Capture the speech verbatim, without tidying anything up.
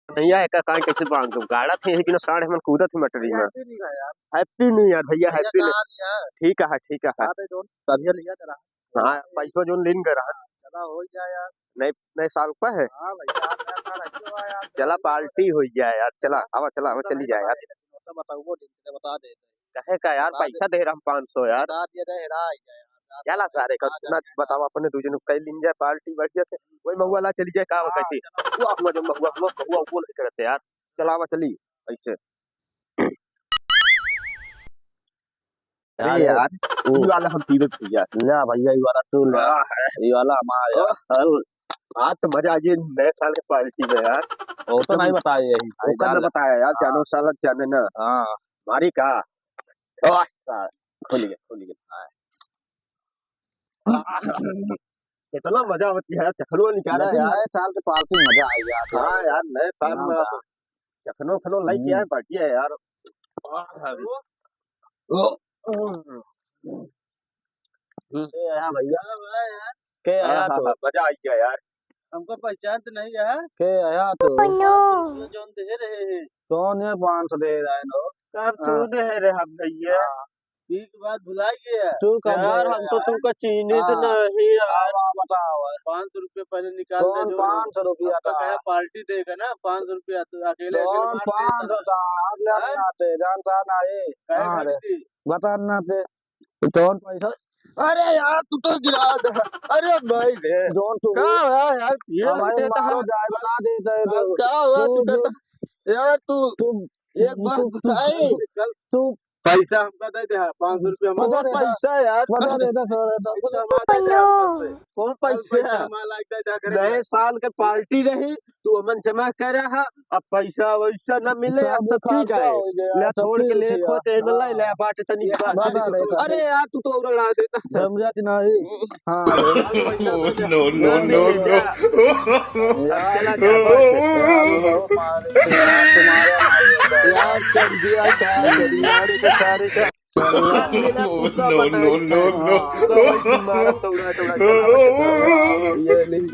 भैया, एका काहे कैसे बांध दो? गाड़ा थे, यही बिना साढ़े मन कूदत ही मटरी में। Happy New Year यार। Happy New Year भैया, भैया, Happy New Year। कहाँ लिया? ठीक है, ठीक है। हाँ, तो जोन सरिया लिया जरा। हाँ, पैसो जोन लेन गए रहन। चला, हो जाए यार। नए, नए साल पे है। हाँ भैया, नया साल है, क्यों आया? चला, party हो जाए यार, चला, आवा, चला, आवा, चली जाए यार। तो बताओ, वो दिन से बता दे। कहे का यार, बता दे। पैसा दे रहा हम पाँच सौ यार। बता दिया जाए, हेरा आ जाए यार। चला सारे का, आ जाए ना यार। बताओ, अपने दू जन कई लीन जाए party बढ़िया से। वही महुआ ला चली जाए, का हो हाँ, कहती? चलो। हुआ, हुआ जो महुआ, हुआ, महुआ, वो नहीं करते यार। चला, आवा, चली, ऐसे। अरे अरे, यार, ओ। ई वाला हम पीबे भैया। ले भैया, ई वाला तू ले। हाँ, है। ई वाला हमार यार। ओह। चल। आज तो मजा आ गया नए साल के party में यार। वो तो नहीं बताए यही। ओकर ना बताया यार, हाँ। जानो साला जाने ना। हाँ। मारी का? ओह, साला। खुल गया, खुल गया। हाँ। कितना मजा आवत है यार, चखनवा निकाला लेकिन यार। नए साल के party में मजा आ गया। हाँ यार, नए साल हाँ में बा। आप चखनो उखनो लाइके हम्म। आए, बढ़िया है यार। ओ। ए, यहाँ भैया। के आया हाँ, तो? हाँ, मजा आ गया यार। हमको पहचान तो नहीं है। के आया तो? Oh, no। पाँच सौ रुपया जौन दे रहे हैं। कौन है पाँच सौ दे रहा है नो? कब तू हाँ। दे रहे हम भैया? हाँ। पी के बाद भुला गया। तू कब यार, गया हम तो यार? तुमका चीन्हे तो हाँ। नहीं यार। हाँ, बताओ। पाँच सौ रुपया पहले निकाल दे कौन जो पाँच सौ रुपया हमका का? कहा party देगा ना, पाँच सौ रुपया तो अकेले, अकेले कौन मार देता पाँच सौ है। का? आप ले हाँ? आते, जानता ना ये। काहे हाँ रे। घंटी? बता ना ते। कौन पैसा? अरे यार, तू तो गिरा दे। अरे भाई रे। जौन तू का है यार? ये हमारे देता है। मारो जाए बना देता है अब तो। का हुआ तू तू जो करता? यार तू तू एक बात तू, तू, बताई। तू, तू पैसा हमका दे दे, हाँ, पाँच सौ रुपया हमका बता दे, पैसा यार। बता दे, दस हजार, दस हजार। पैसा हमका दे दे, हाँ, दस से। कौन कौन पैसा पैसा है? हमका लाग दे, जा करे। नए साल के party रही, तू अमन जमा करे हा, अब पैसा वैसा ना मिले, सब अब सब खर्चा चीज आए। हो गया, ले सब थोड़ के चीज ले उठिया। खोते में लाई, ले हाँ। बाटे तनी ये बात बता नहीं दे, तो। अरे यार, तू तो और उड़ा देता। समझा कि नहीं? हाँ। No, no, no, no। यार, चला जा, बस। यार, बहुत मारे, यार, तुम्हारा मारे। यार, कर दिया, क्या कर दिया, अरे, सारे का। No, no, no, no। हाँ, तो वही तुम्हारा तो उड़ा, तो उड़ा, चला बस। ये नहीं,